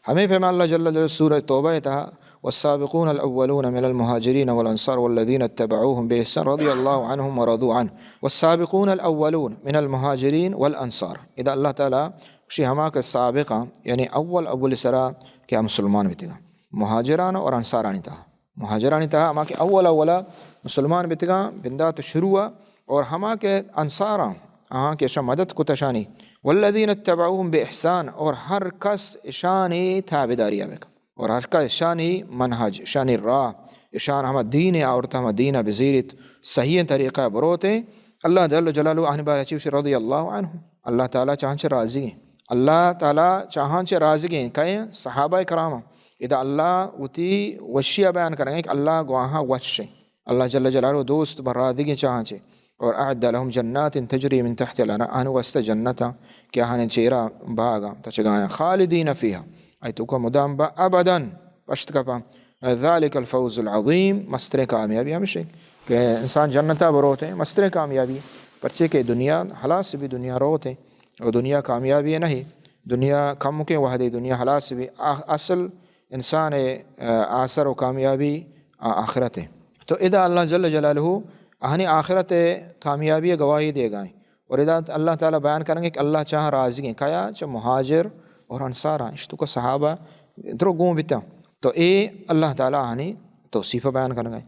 ہمے پیما اللہ جل جلالہ سورہ توبہ ءِ تہا، والسابقون الاولون من المهاجرين والانصار والذين اتبعوهم باحسان رضي الله عنهم ورضوا عنه، والسابقون الاولون من المهاجرين والانصار، ادا اللہ تعالی گوشی ہما کہ سابقاں، یعنی اول اول سرا کہ مسلمان بیتگاں، مہاجران اور انصارانی تہا، مہاجرانی تہا ہما کہ اول اولا مسلمان بیتگاں، بندات شروع، اور ہما کہ انصاراں، آہاں کہ اشاں مدد کت اشانی، والذین اتبعوهم باحسان، اور ہر کس اشانی تابعداریا بکن، اور ہر کس اشانی منہج، اشانی راہ، اشان ہما دین آورت، ہما دین بزیریت، صحیح طریقہ بروتیں۔ اللہ جل جلالہ آہانی بارہ چی گوشی؟ رضی اللہ عنہ، اللہ تعالی چاہاں چہ راضی ہیں۔ اللہ تعالی چاہاں چہ راضی ہیں۔ کئے؟ صحابہ کرام۔ ادا اللہ وتی وشی بیان کریں کہ اللہ گواہاں وش ہیں۔ اللہ جل جلالہ دوست بہ راضی ہیں چاہاں چہ۔ اور اعد لهم جنات تجری من تحت الانہار، آہانی واسطہ جنتاں کہ آہانی چیرا باغاں تچگایاں، خالدین فیہا، آئی توکا مدام با ابداً پشت کپاں۔ ذالک الفوز العظیم، مستریں کامیابی ہمشیں کہ انسان جنتا بروتیں، مستریں کامیابی، پرچے کہ دنیا ہلاس بی، دنیا روتیں، اور دنیا کامیابی نہیں، دنیا کمکیں وہدے دنیا ہلاس بی۔ آ-، اصل انسان ءِ، آ، آسر و کامیابی، آ، آخرت ہے۔ تو ادا اللہ جل جلالہ آہانی آخرت ءِ کامیابی گواہی دیگا ہیں۔ اور ادا اللہ تعالی بیان کریں کہ اللہ چاہاں راضی ہیں۔ کیا؟ چہ مہاجر اور انصاراں۔ اشتو کو صحابہ درو گون بیتا۔ تو اے اللہ تعالی آہانی توصیف بیان کریں۔